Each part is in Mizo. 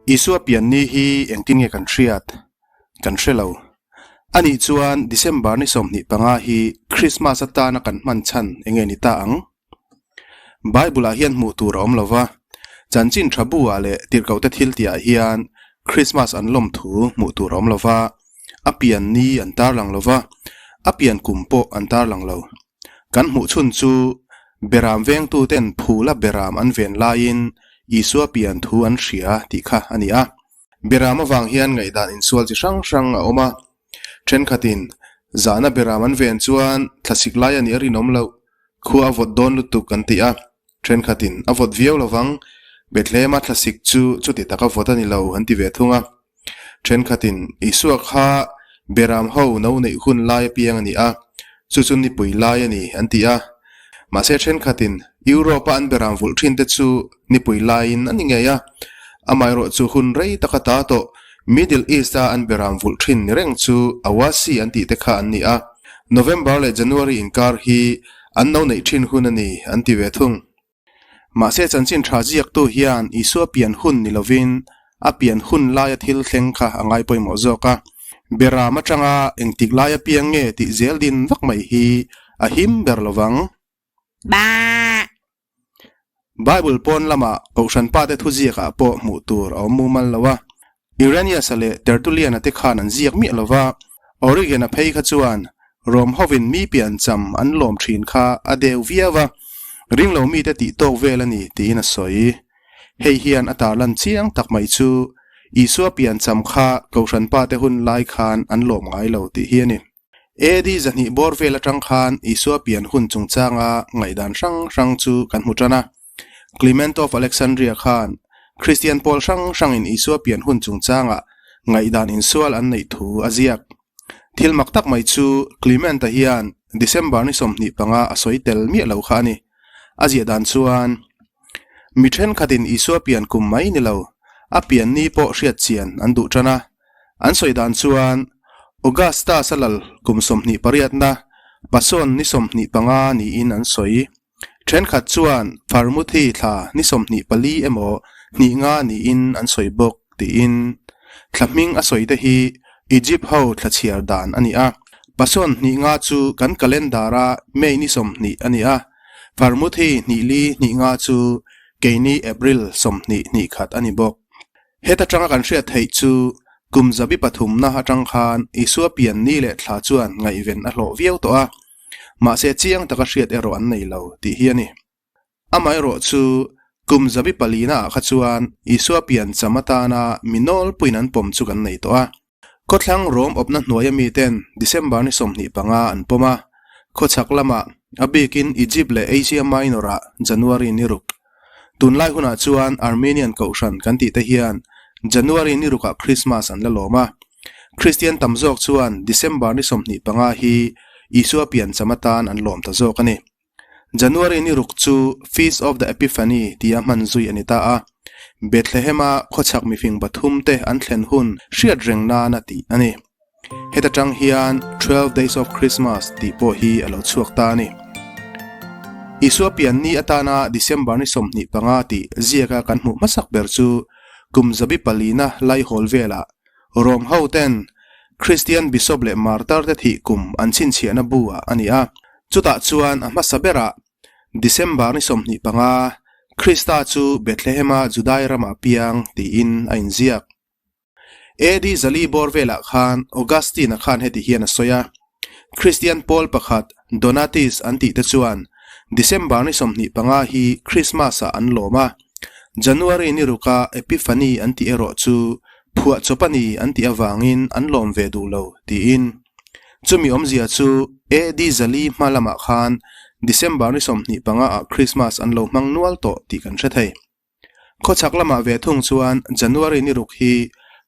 Isua pian ni hi engtin nge kan hriat? Kan hre lo. Anih chuan December ni 25 hi Krismas atana kan hman chhan enge ni ta ang? Bible ah hian hmuh tur a awm lo va, chanchin tha bu ah leh tirhkohte thil tih ah hian Krismas an lawm thu hmuh tur a awm lo va, a pian ni an tarlang lo va, a pian kum pawh an tarlang lo. Kan hmuh chhun chu Beram vengtu ten phula Beram an ven laiin Isua pian thu an hria tih kha a ni a. Beram avang hian ngaihdan insual chi hrang hrang a awm a, Thenkhatin zahna beram an ven chuan thlasik lai a nih a rinawm loh, khua a vawt dawn lutuk an ti a. Thenkhatin a vawt viau lovang, Bethlehem-a thlasik chu chuti taka vawt a ni lo an ti ve thung a. Thenkhatin Isua kha beram ho no neih hun lai apiang a ni a, chu chu nipui lai a ni an ti a. Mahse thenkhatin Europe-a an beram vulh thin te chu nipui laiin a ni ngei a, amaherawh chu hun rei taka ta tawh Middle East-a an beram vulh thin ni reng chu Awasi an tih te kha an ni a, November leh January inkar hi an no neih thin hun a ni an ti ve thung. Mahse chanchin tha ziaktu hian Isua pian hun ni lovin a pian hun laia thil thleng kha a ngai pawimawh zawk a. Beram atanga engtik laia piang nge tih zel din vak mai hi a him ber lovang. Bible pawn lama Kohhran pate thuziakah pawh hmuh tur a awm mumal lo a. Irenaeus-a leh Tertullian-a te khan an ziak miah lo va, Origen-a phei kha chuan Rom hovin mi piancham an lawm thin kha a deu viau a, ringlo mite tih tawk vel a ni tiin a sawi. Hei hian a tarlan chiang tak mai chu Isua piancham kha Kohhran pate hun lai khan an lawm ngai lo tih hi a ni. AD 200 bawr vel atang khan Isua pian hun chungchanga ngaihdan hrang hrang chu kan hmu tan a. Clement of Alexandria khan Kristian pawl hrang hrangin Isua pian hun chungchanga ngaihdan insual an neih thu a ziak. Thil mak tak mai chu Clement-a hian December ni 25 a sawi tel miah lo kha a ni. A ziah dan chuan, Mi thenkhatin Isua pian kum mai ni lo, a pian ni pawh hriat chian an duh tan a. An sawi dan chuan, Augustus-a lal kum 28na Pason ni 25 niin an sawi. Thenkhat chuan Farmuthi thla ni 24 emaw hnih nga niin an sawi bawk tiin thla hming a sawi te hi Egypt ho thla chhiar dan a ni a. Pason hnih nga chu kan calendar-a May ni 20 a ni a, Farmuthi hnih li hnih nga chu keini April 21 a ni bawk. Heta tanga kan hriat theih chu kum zabi pathumna atang khan Isua pian ni leh thla chuan ngaihven a hlawh viau tawh a, mahse chiang taka hriat erawh an nei lo tih hi a ni. Amaherawh chu kum zabi palina ah kha chuan Isua pian cham atana mi nawlpuiin an pawm chu kan nei tawh a. Khawthlang Rom awpna hnuaia miten December ni 25 an pawm a, khawchhak lamah a bikin Egypt leh Asia Minor-ah January ni ruk. Tunlai hunah chuan Armenian Kohhran kan tih te hian January ni rukah Christmas an la lawm a. Kristian tam zawk chuan December ni 25 hi Isua piancham atan an lawm ta zawk a ni. January ni ruk chu Feast of the Epiphany tia hman zui a ni ta a. Bethlehem-a khawchhak mifing pathum te an thlen hun hriat reng nana tih a ni. Heta tang hian 12 Days of Christmas tih pawh hi a lo chhuak ta a ni. Isua pian ni atana December ni 25 tih ziaka kan hmuh hmasak ber chu kum zabi palina laihawl velah Rom ho ten Kristian Bishop leh Martar te thih kum an chhinchhiahna bu ah a ni a. Chutah chuan a hmasa berah December ni 25 Krista chu Bethlehem-a Judai ramah piang tiin a inziak. AD 400 bawr velah khan Augustine-a khan heti hian a sawi a, Kristian pawl pakhat Donatis an tih te chuan December ni 25 hi Christmas-ah an lawm a, January ni ruka Epiphany an tih erawh chu phuahchawp a ni an tih avangin an lawm ve duh lo tiin. Chumi awmzia chu AD 400 hma lamah khan December ni 25 ah Christmas an lo hmang nual tawh tih kan hre thei. Khawchhak lamah ve thung chuan January ni ruk hi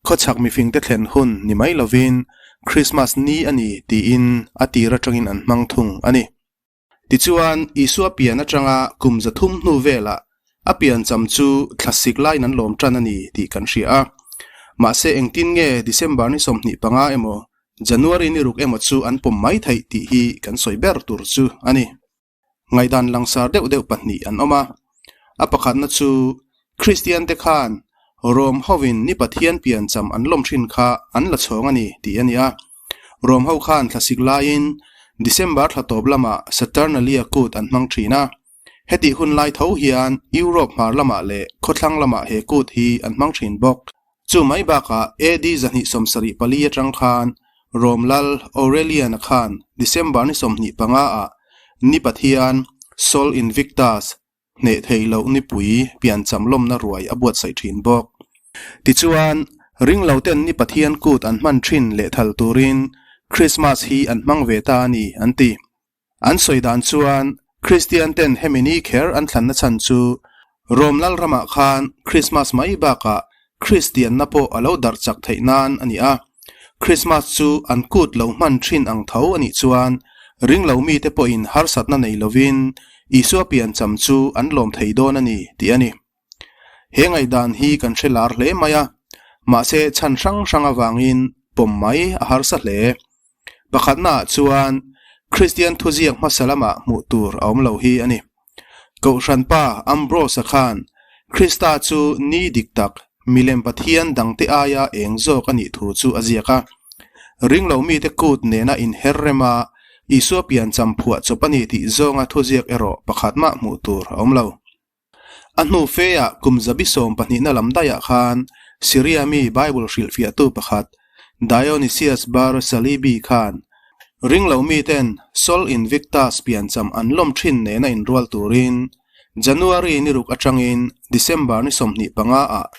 khawchhak mifingte thlen hun ni mai lovin Christmas ni a ni tiin a tir atangin an hmang thung a ni. Tichuan, Isua pian atanga kum 300 hnu velah a piancham chu thlasik laiin an lawm tan a ni tih kan hria a. Mahse engtin nge December ni 25 emaw January ni ruk emaw chu an pawm mai theih tih hi kan sawi ber tur chu a ni. Ngaihdan langsar deuh deuh pahnih an awm a. A pakhatna chu Kristian te khan Rom hovin ni Pathian piancham an lawm thin kha an la chhawng a ni tih a ni a. Rom ho khan thlasik laiin December thla tawp lamah Saturnalia kut an hmang thin a. Hetih hun lai tho hian Europe hmar lamah leh khawthlang lamah he kut hi an hmang thin bawk. Chu mai bakah AD 274 atang khan Rom lal Aurelian-a khan December ni 25 ah ni Pathian Sol Invictus hneh theih loh nipui piancham lawmna ruai a buatsaih thin bawk. Tichuan, ringloten ni Pathian kut an hman thin lehthal turin Krismas hi an hmang ve ta a ni, an ti. An sawi dan chuan Kristian ten hemi ni kher an thlanna chhan chu Rom lal ramah khan Krismas mai bakah Kristianna pawh a lo darh chak theih nan a ni a. Krismas chu an kut lo hman thin ang tho a nih chuan ringlo mite pawhin harsatna nei lovin Isua piancham chu an lawm thei dawn a ni tih a ni. He ngaihdan hi kan hre lar hle mai a, mahse chhan hrang hrang avangin pawm mai a harsa hle. Pakhatnaah chuan Kristian thuziak hmasa lamah hmuh tur a awm lo hi a ni. Kohhran pa Ambrose-a khan Krista chu ni dik tak, milem Pathian dangte aia eng zawk a nih thu chu a ziak a. Ringlo mite kut nena inher rema Isua piancham phuah chawp a ni tih zawnga thuziak erawh pakhat mah hmuh tur a awm lo. A hnu feah kum zabi sawm pahnihna lam daiah khan Syria mi Bible hrilhfiahtu pakhat Dionysius Bar Salibi khan ringlo miten Sol Invictus piancham an lawm thin nena inrual turin January ni ruk atangin December ni 25 ah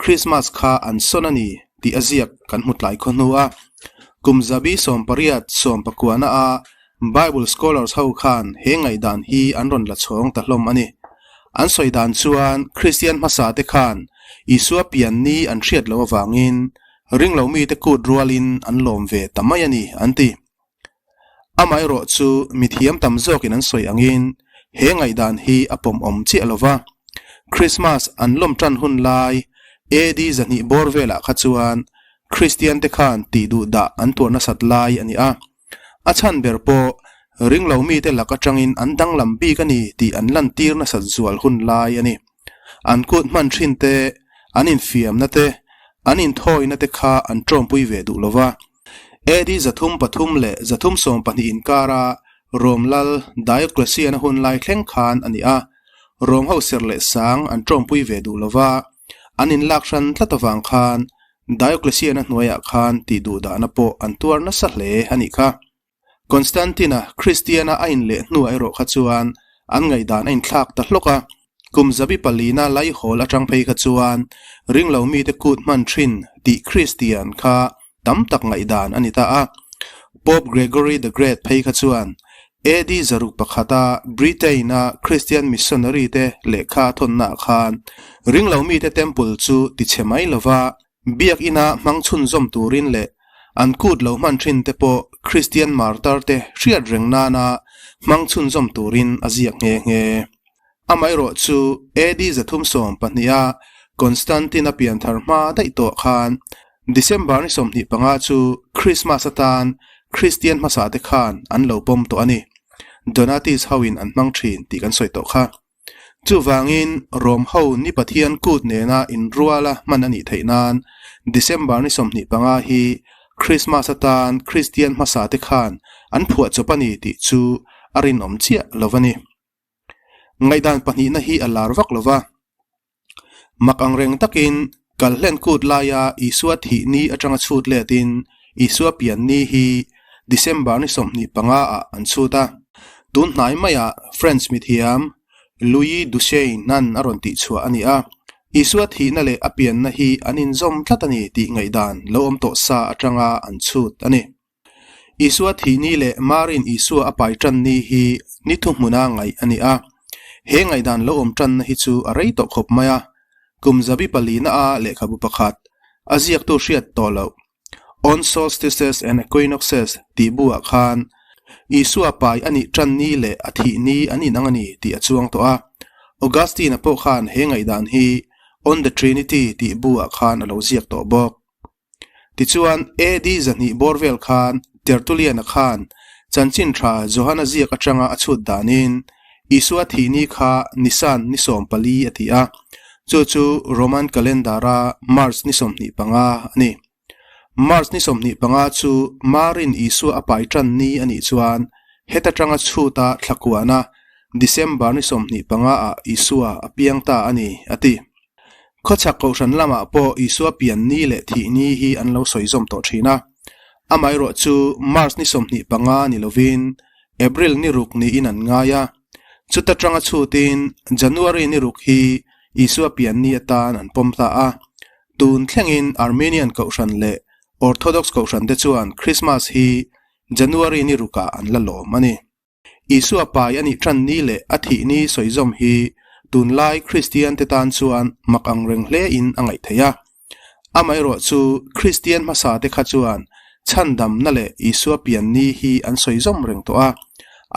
Christmas kha an sawn a ni tih a ziak kan hmu tlai khaw hnu a. Kum zabi 18 19 a Bible scholars ho khan he ngaihdan hi an rawn la chhawng ta hlawm a ni. An sawi dan chuan Kristian hmasa te khan Isua pian ni an hriat loh avangin ringlo mite kut rualin an lawm ve ta mai a ni an ti. Amaherawh chu mithiam tam zawkin an sawi angin he ngaihdan hi a pawmawm chiah lo va. Krismas an lawm tan hun lai AD 200 bawr velah kha chuan Kristian te khan tih duh dah an tuar nasat lai a ni a. A chhan ber pawh ringlo mite lak atangin an danglam bik a ni tih an lantir nasat zual hun lai a ni. An kut hman thin te, an infiamna te, an inthawina te kha an tawmpui ve duh lo va. AD 303 leh 312 inkara Rom lal Diocletian-a hun lai thleng khan a ni a, Rom ho serh leh sang an tawmpui ve duh lo va, an inlak hran tlat avang khan Diocletian-a hnuaiah khan tih duh dahna pawh an tuar nasa hle a nih kha. Constantine-a Kristiana a inleh hnuah erawh kha chuan an ngaihdan a inthlak ta hlawk a, kum zabi palina laihawl atang phei kha chuan ringlo mite kut hman thin tih Kristian kha tam tak ngaihdan a ni ta a. Pope Gregory the Great phei kha chuan AD 601-a Britain-a Kristian missionary te lehkha a thawnnaah khan ringlo mite temple chu tichhe mai lova Biakina hmang chhunzawm turin leh an kut lo hman thin te pawh Kristian martar te hriat reng nana hmang chhunzawm turin a ziak nghe nghe. Amaherawh chu AD 312 a Constantine-a pianthar hma daih tawh khan December ni 25 chu Krismas atan Kristian hmasa te khan an lo pawm tawh a ni. Donatis hoin an hmang thin tih kan sawi tawh kha. Chuvangin, Rom ho ni Pathian kut nena inruala hman a nih theih nan December ni 25 hi Krismas atan Kristian hmasa te khan an phuah chawp a ni tih chu a rinawm chiah lo a ni. Ngaihdan pahnihna hi a lar vak lo va. Mak ang reng takin kalhlen kut laia Isua thih ni atanga chhut letin Isua pian ni hi December ni 25 ah an chhut a. Tun hnai maiah French mithiam Louis Duchesne nan a rawn tihchhuah a ni a. Isua thihna leh a pianna hi an inzawm tlat a ni tih ngaihdan lo awm tawh sa atanga an chhut a ni. Isua thih ni leh Marin Isua a pai tan ni hi ni thuhmuna ngaih a ni a. He ngaihdan lo awm tanna hi chu a rei tawh khawp mai a. Kum zabi palina a lehkhabu pakhat, a ziaktu hriat tawh loh, On Solstices and Equinoxes tih buah khan Isua pai a nih tan ni leh a thih ni an inang a ni tih a chuang tawh a. Augustine-a pawh khan he ngaihdan hi On the Trinity tih buah khan a lo ziak tawh bawk. Tichuan, AD 200 bawr vel khan Tertullian-a khan chanchin tha Johana ziak atanga a chhut danin Isua thih ni kha Nisan ni 14 a ti a. Chu chu Roman calendar-a March ni 25 a ni. March ni 25 chu Marin Isua a pai tan ni a nih chuan heta tanga chhuta thlakuahna December ni 25 ah Isua a piang ta a ni, a ti. Khawchhak kohhran lamah pawh Isua pian ni leh thih ni hi an lo sawi zawm tawh thin a. Amaherawh chu March ni 25 ni lovin April ni ruk niin an ngai a. Chuta tanga chhutin January ni ruk hi Isua pian ni atan an pawm ta a. Tun thlengin Armenian kohhran leh Orthodox kohhran te chuan Christmas hi January ni rukah an la lawm a ni. Isua pai a nih tan ni leh a thih ni sawi zawm hi tunlai Kristian te tan chuan mak ang reng hle in a ngaih theih a. Amaherawh chu Kristian hmasa te kha chuan chhandamna leh Isua pian ni hi an sawi zawm reng tawh a,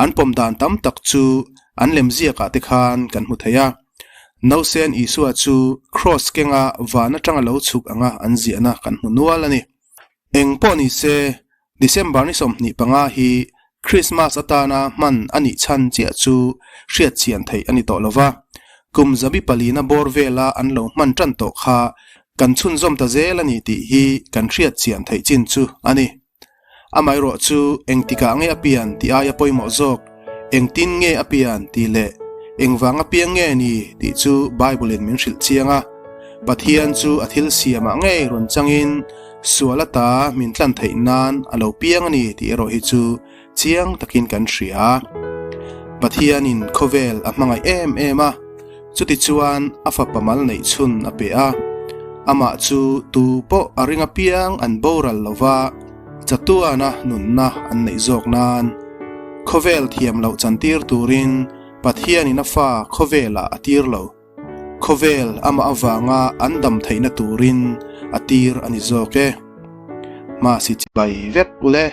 an pawm dan tam tak chu an lemziakah te khan kan hmu thei a. Nausen Isua chu Kraws kenga van atanga lo chhuk anga an ziahna kan hmu nual a ni. Eng pawh ni se, December ni 25 hi Krismas atana hman a nih chhan chiah chu hriat chian theih a ni tawh lo va. Kum zabi palina bawr vela an lo hman tan tawh kha kan chhunzawm ta zel a ni tih hi kan hriat chian theih chin chu a ni. Amaherawh chu engtikah nge a pian tih aia pawimawh zawk, engtin nge a pian tih leh engvang a piang nge ni tih chu Bible-in min hrilh chiang a. Pathian chu a thil siamah ngei rawn changin sual ata min tlan theih nan a lo piang a ni tih erawh hi chu chiang takin kan hria. Pathianin khawvel a hmangaih em em a, chutichuan a fapa mal neih chhun a pe a. Amah chu tu pawh a ring apiang an boral lo va, chatuana nunna an neih zawk nan. Khawvel thiam loh chantir turin Pathianin a fa khawvelah a tir lo. Khawvel amah avanga an dam theihna turin a tir a ni zawk e. Mahse chibai vek ule.